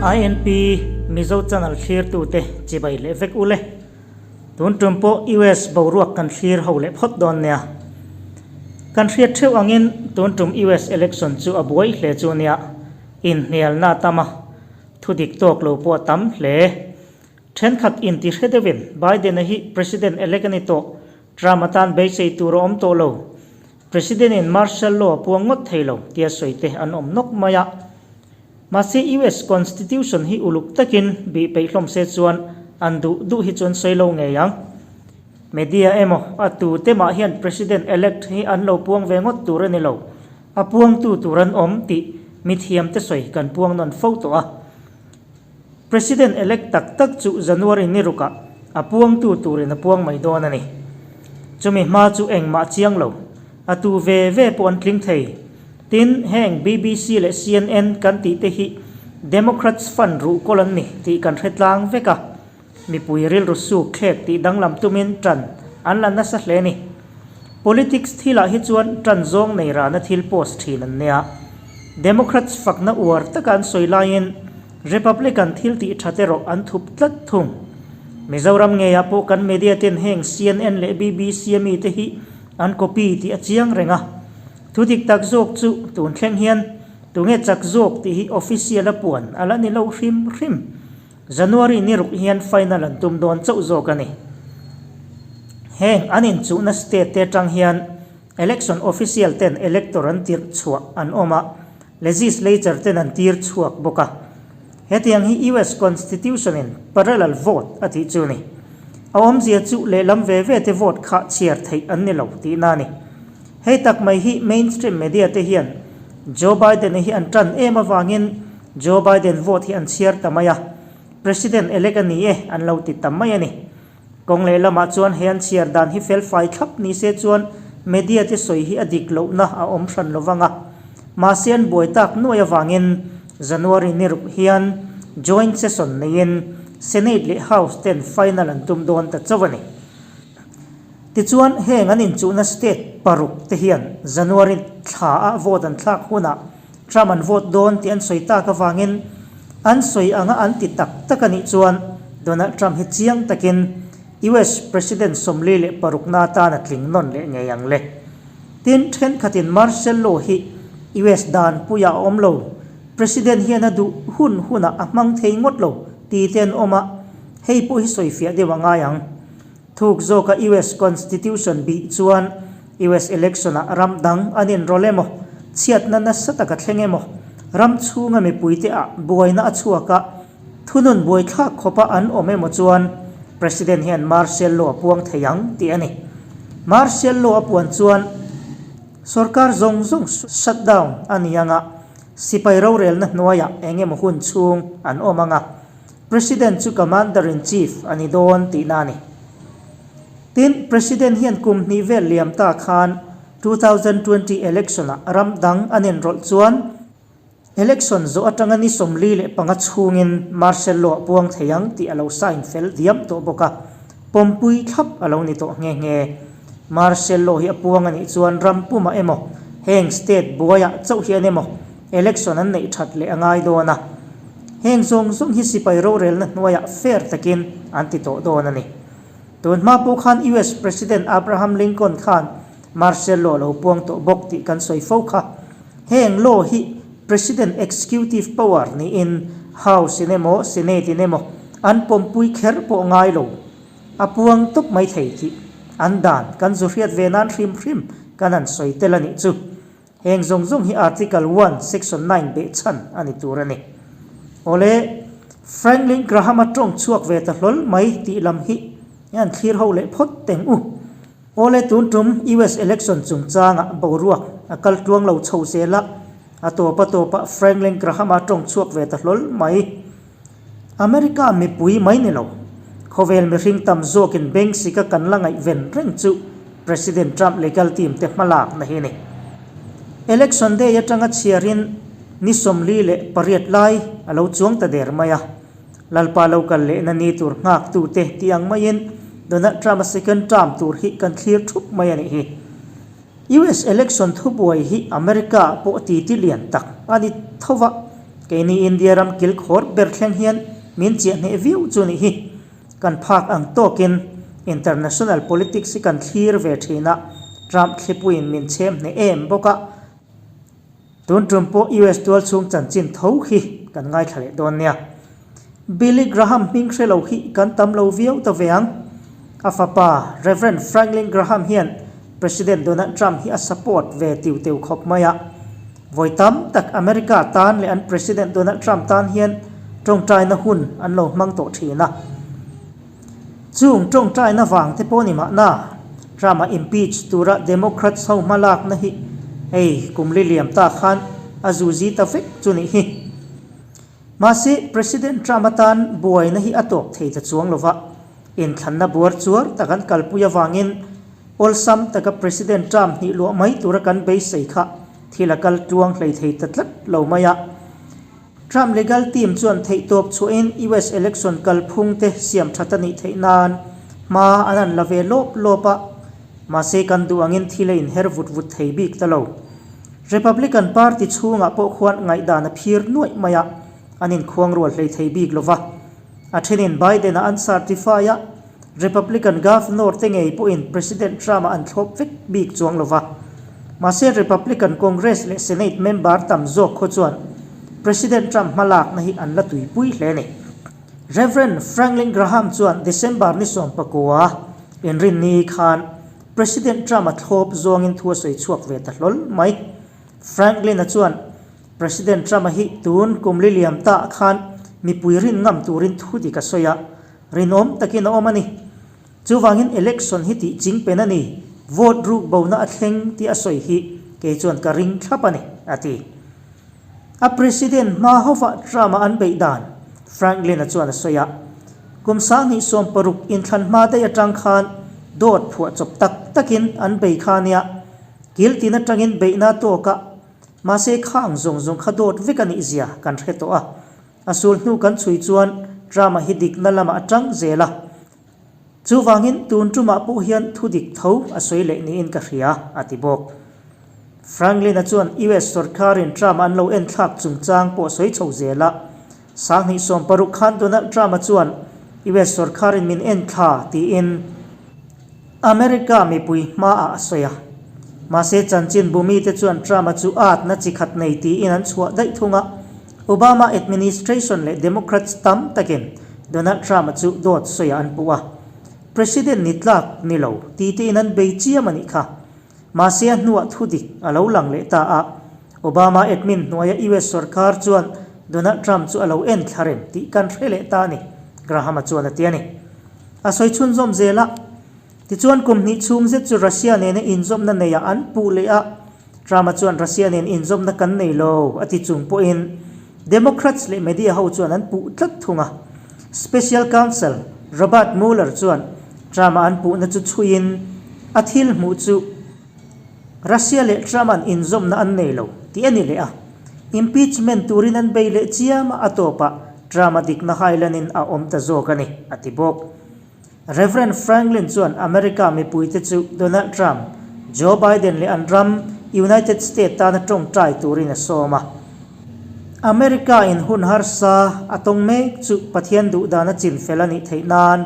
INP Mizo channel thlirtute chibai leh vek ule. Tun tum pawh US boruak kan thlir ho leh phawt dawn nia. Kan hriat theuh angin tun tum US election chu a buai hle chu nia, inhnialna a tam a, thu dik tawk lo pawh a tam hle. Thenkhat inti hre deuhin Biden-a hi President elect a ni tawh, Trump atan beisei tur a awm tawh lo. President-in martial law a puang ngawt thei lo tia sawi te an awm nawk mai a. Mahse US Constitution hi uluk takin bih peih hlawm se chuan an duh duh hi chuan sawi lo ngei ang. Media emaw a tu te mah hian President elect hi an lo puang ve ngawt tur a ni lo. A puangtu tur an awm tih mithiam te sawi kan puang nawn fo tawh a. President elect tak tak chu January ni rukah a puangtu turin a puang mai dawn a ni. Chumi hma chu engmah chiang lo, a tu ve ve pawh an tling thei. Tin, heng BBC leh CNN kan tih te hi Democrats fund ruhkawl an ni tih kan hre tlang vek a. Mipui rilru suk thlek tih danglam tumin tan an la nasa hle ni. Politics thilah hi chuan tan zawng nei rana thil post thin an nia. Democrats fakna uar taka an sawi laiin Republican thil tih that erawh an thup tlat thung. Mizoram ngeiah pawh kan media ten heng CNN leh BBC a mite hi an copy tih a chiang reng a. Thu dik tak zawk chu tun thleng hian tunge chak zawk tih hi official a puan a la ni lo hrim hrim. January ni ruk hian final an tum dawn chauh zawk a ni. Heng an inchuhna state te atang hian election official ten elector an tirh chhuah an awm a, legislature ten an tir chhuak bawk a. Hetiang hi US Constitution in parallel vote a tih chu ni. A awmzia chu lehlam ve ve te vote kha chhiar theih an ni lo tihna a ni. Hei tak mai hi mainstream media te hian Joe Biden-a hi an tan em avangin Joe Biden vote hi an chhiar ta mai a, President elect a ni e an lo ti ta mai a ni. Kawng leh lamah chuan he an chhiar dan hi fel fai thlap ni se chuan media te sawi hi a dik lohna a awm hran lo vang a. Mahse an buai tak nuai avangin January ni ruk hian joint session neiin Senate leh House ten final an tum dawn ta chauh a ni. Tichuan heng an inchuhna state paruk te hian January thla ah vote an thlak hunah Trump an vote dawn tih an sawi tak avangin an sawi anga an ti tak tak a nih chuan Donald Trump hi chiang takin US President 46 na atan a tling nawn leh ngei ang le. Tin, thenkhatin martial law hi US dan puiah a awm lo, President hian a duh hun hunah a hmang thei ngawt lo ti te an awm a, hei pawh hi sawifiah deuh a ngai ang. Thuk zawka US Constitution bih chuan US election-ah ram dang an inrawlh emaw, chhiatna nasa tak a thleng emaw, ram chhunga mipuite ah buaina a chhuak a, thunun buaithlak khawpa an awm emaw chuan President hian martial law a puang thei ang tih a ni. Martial law a puan chuan sorkar zawng zawng shutdown a ni ang a, sipai rorelna hnuaiah eng emaw hun chhung an awm ang a. President chu Commander in Chief a ni dawn tihna a ni. Tin, President hian kum hnih vel liam ta khan 2020 election ah ram dang an inrawlh chuan election zawh atanga ni 45 chhungin martial law a puang thei ang tih a lo sign fel diam tawh bawk a, pawmpui thlap a lo ni tawh nghe nghe. Martial law hi a puang a nih chuan ram pumah emaw heng state buaiah chauh hian emaw election an neih that leh a ngai dawn a. Heng zawng zawng hi sipai rorelna hnuaiah fair takin an ti tawh dawn a ni. Tun hma pawh khan US President Abraham Lincoln khan martial law lo puang tawh bawk tih kan sawi fo kha. Heng law hi President executive power niin House in emaw Senate in emaw an pawmpui kher pawh ngai lo. A puang tawp mai thei tih an dan kan zu hriat ve nan hrim hrim kan han sawi tel a nih chu. Heng zawng zawng hi Article one, Section nine beh chhan a ni tur a ni. Awle, Franklin Graham-a tawng chhuak ve ta hlawl mai tih lam hi an thlir ho leh phawt teng u. Awle, tun tum US election chungchangah boruak a kal tluang lo chho zel a, a tawp a tawpah Franklin Graham-a tawng chhuak ve ta hlawl mai. America mipui mai ni lo, khawvel mihring tam zawkin Banksy-ka kan la ngaihven reng chu President Trump legal team te hmalakna hi a ni. Election day atanga chhiarin ni 48 lai a lo chuang ta der mai a, Lalpa lo kal lehna ni tur nghaktute tih ang maiin Donald Trump-a second term tur hi kan thlir thup mai a nih hi. US election thubuai hi America pawh titi lian tak a ni tho va. Keini India ram kilkhawr ber thleng hian min chiah hneh viau chu nih hi. Kan phak ang tawkin international politics hi kan thlir ve thin a, Trump thlipuiin min chhem hneh em bawk a. Tun tum pawh US tual chhung chanchin tho hi kan ngaithla leh dawn nia. Billy Graham hming hre lo hi kan tam lo viau ta ve ang. A fapa Rev. Franklin Graham hian President Donald Trump hi a support ve tiu teu khawp mai a. Vawi tam tak America tan leh an President Donald Trump tan hian tawngtaina hun an lo hmang tawh thin a. Chung tawngtaina vang te pawh ni mahna, Trump-a impeach tura Democrats ho hmalakna hi hei kum li liam ta khan a zuzi ta vek chu nih hi. Mahse, President Trump atan buaina hi a tawp thei ta chuang lova, inthlanna buar chuar tak an kalpui avangin awlsam taka President Trump hnih luah mai tura kan beisei kha thil a kal tluang hlei thei ta tlat lo mai a. Trump legal team chuan theihtawp chhuahin US election kalphung te siam that a nih theih nan hma an han la ve lawp lawp a, mahse kan duh angin thil a inher vut vut thei bik ta lo. Republican party chhungah pawh khuan ngaihdan a phir nuaih mai a, an inkhuang rual hlei thei bik lo va. A thenin Biden-a an certify a, Republican Governor te ngei pawhin President Trump-a an thlawp vek bik chuang lo va. Mahse Republican Congress leh Senate member tam zawk khaw chuan President Trump hmalakna hi an la tuipui hle a ni. Rev. Franklin Graham chuan December ni 19 inrinni khan President Trump-a thlawp zawngin thu a sawi chhuak ve ta hlawl mai. Franklin-a chuan President Trump-a hi tun kum li liam ta khan mipui rin ngam turin thu dik a sawi a, Rinawm takin a awm a ni. Chuvangin election hi tih ching pen a ni, vote ruk bona a thleng tih a sawi hi kei chuan ka ring thlap a ni, a ti. A president hma hova Trump-a an beih dan, Franklin-a chuan a sawi a. Kum 2016 inthlan hma daih atang khan dawt phuah chawp tak takin an bei kha nia, kil tin atangin beihna tawk a, mahse khang zawng zawng kha dawt vek a nih zia kan hre tawh a. A sul hnu kan chhui chuan Trump-a hi dikna lamah a tang zel a. Chuvangin tun tumah pawh hian thu dik tho a sawi leh niin ka hria, a ti bawk. Franklin-a chuan US sorkarin Trump-a an lo enthlak chungchang pawh a sawi chho zel a. 2016 khan Donald Trump-a chuan US sorkarin min enthla tiin America mipui hmaah a sawi a. Mahse chanchinbu mite chuan Trump-a chu atna chi khat nei tiin an chhuah daih thung a. Obama administration leh Democrats tam takin Donald Trump-a chu dawt sawiah an puh a. President ni tlak ni lo ti tein an bei chiam a nih kha. Mahse a hnuah thudik a lo lang leh ta a. Obama admin hnuaia US sorkar chuan Donald Trump chu a lo en thla reng tih kan hre leh ta a ni, Graham-a chuan a ti a ni. A sawi chhunzawm zel a. Tichuan kum hnih chhung zet chu Russia nena inzawmna neiah an puh leh a, Trump-a chuan Russia nen inzawmna kan nei lo a ti chung pawhin Democrats leh media ho chuan an puh tlat thung a. Special Counsel Robert Mueller chuan Trump-a an puhna chu chhuiin a thil hmuh chu Russia leh Trump-a'n inzawmna an nei lo tih a ni leh a. Impeachment turin an bei leh chiam a, a tawpah Trump-a dikna hailanin a awm ta zawk a ni, a ti bawk. Rev. Franklin chuan America mipuite chu Donald Trump, Joe Biden leh an ram United State tana tawngtai turin a sawm a. America in hun harsa a tawng mek chu Pathian duhdan a chinfel a nih theih nan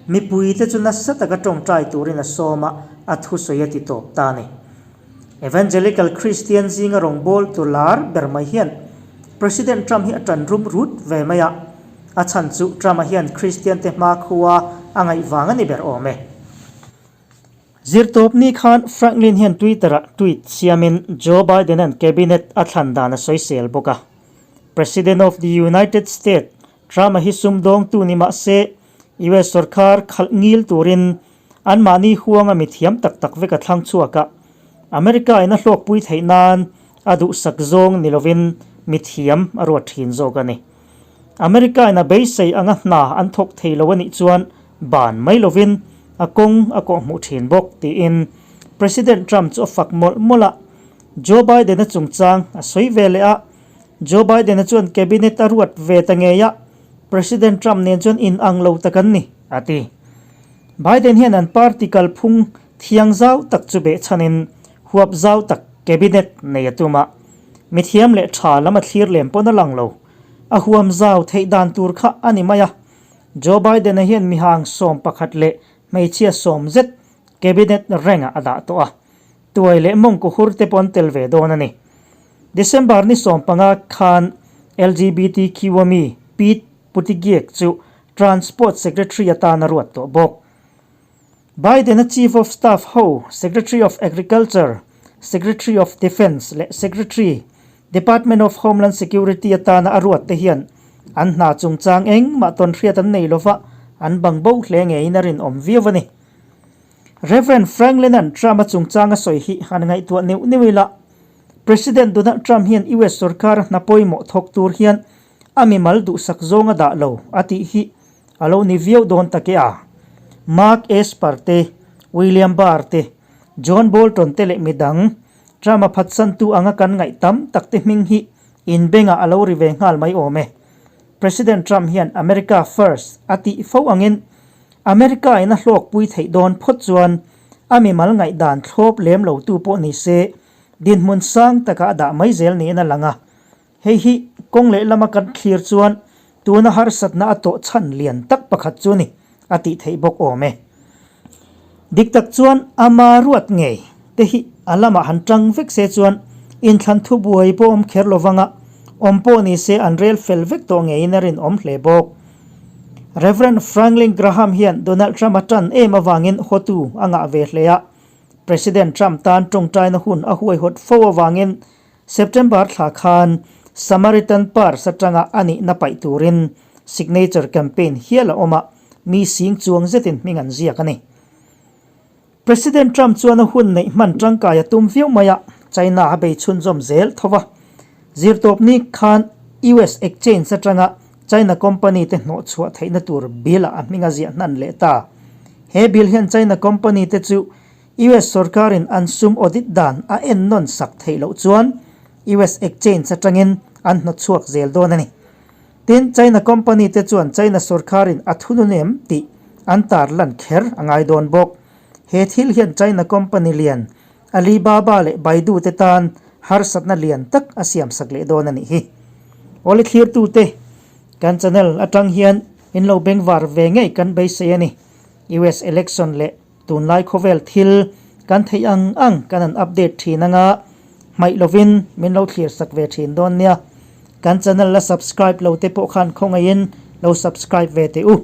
mipuite chu nasa taka tawngtai turin a sawm a, a thusawi a ti tawp ta a ni. Evangelical Christian zinga rawngbawltu lar ber mai hian President Trump hi a tan rum rut ve mai a, a chhan chu Trump-a hian Christian te hmakhua a ngaih vang a ni ber awm e. Zirtawpni khan Franklin hian Twitter-ah tweet siamin Joe Biden-a'n cabinet a thlan dan a sawisel bawk a. President of the United States Trump-a hi sumdawngtu ni mah se US sorkar khalh ngil turin Anmahni huanga mi thiam tak tak vek a thlang chhuak a, America in a hlawkpui theih nan a duhsak zawng ni lovin mi thiam a ruat thin zawk a ni. America in a beisei anga hna an thawk thei lo a nih chuan ban mai lovin a kawng a kawhhmuh thin bawk tiin President Trump chu a fak mawlh mawlh a, Joe Biden-a chungchang a sawi ve leh a, Joe Biden-a chuan cabinet a ruat ve ta ngei a, President Trump nen chuan inang lo tak an ni, a ti. Biden hian an party kalphung thiang zau tak chu behchhanin huap zau tak cabinet nei a tum a, mithiam leh tha lam a thlir lem pawn a lang lo. A huam zau theih dan tur kha a ni mai a. Joe Biden-a hian mihang 11 leh hmeichhia sawm zet cabinet rank-ah a dah tawh a. Tuai leh mawngkaw hur te pawh an tel ve dawn a ni. December ni 15 khan LGBTQ-a mi Pete Buttigieg chu Transport Secretary atan a ruat tawh bawk. Biden-a Chief of Staff ho, Secretary of Agriculture, Secretary of Defence leh Secretary, Department of Homeland Security atana a ruat te hian an hna chungchang engmah tawnhriat an nei lova, an bang bo hle ngeiin a rinawm viau a ni. Rev. Franklin-a'n Trump-a chungchang a sawi hi han ngaihtuah neuh neuh ila, President Donald Trump hian US sorkar hna pawimawh thawk tur hian a mimal duhsak zawng a dah lo a tih hi a lo ni viau dawn tak e a. Mark Esper te, William Barr te, John Bolton te leh midang Trump-a phatsantu anga kan ngaih tam tak te hming hi inbengah a lo ri ve nghal mai awm e. President Trump hian America First a tih fo angin America in a hlawkpui theih dawn phawt chuan a mimal ngaihdan thlawp lem lo tu pawh ni se dinhmun sang takah a dah mai zel niin a lang a. Hei hi kawng lehlama kan thlir chuan tuna harsatna a tawh chhan lian tak pakhat chu ni a tih theih bawk awm e. Dik tak chuan ama ruat ngei te hi a lamah han tang vek se chuan inthlan thubuai pawh awm kher lo vanga awm pawh ni se an rel fel vek tawh ngeiin a rinawm hle bawk. Rev. Franklin Graham hian Donald Trump a tan em avangin hotu a ngah ve hle a, President Trump tan tawngtaina hun a huaihawt fo avangin September thla khan Samaritan Purse atanga a nihna paih turin signature campaign hial a awm a, mi sing chuang zetin hming an ziak a ni. President Trump chuan a hun neih hman tangkai a tum viau mai a, China a bei chhunzawm zel tho va. Zirtawpni khan US exchange atanga China company te hnawhchhuah theihna tur bill ah a hming a ziah hnan leh ta. He bill hian China company te chu US sorkarin an sum audit dan a ennawn sak theih loh chuan US exchange atangin an hnawtchhuak zel dawn a ni. Tin, China company te chuan China sorkarin a thunun em tih an tarlan kher a ngai dawn bawk. He thil hian China company lian Alibaba leh Baidu te tan harsatna lian tak a siamsak leh dawn a nih hi. Awle thlirtute, kan channel atang hian in lo bengvar ve ngei kan beisei a ni. US election leh Tunlai khawvel thil kan theih ang ang kan han update thin anga hmaih lovin min lo thlir sak ve thin dawn nia. Kan channel la subscribe lo te pawh khan khawngaihin lo subscribe ve teh u.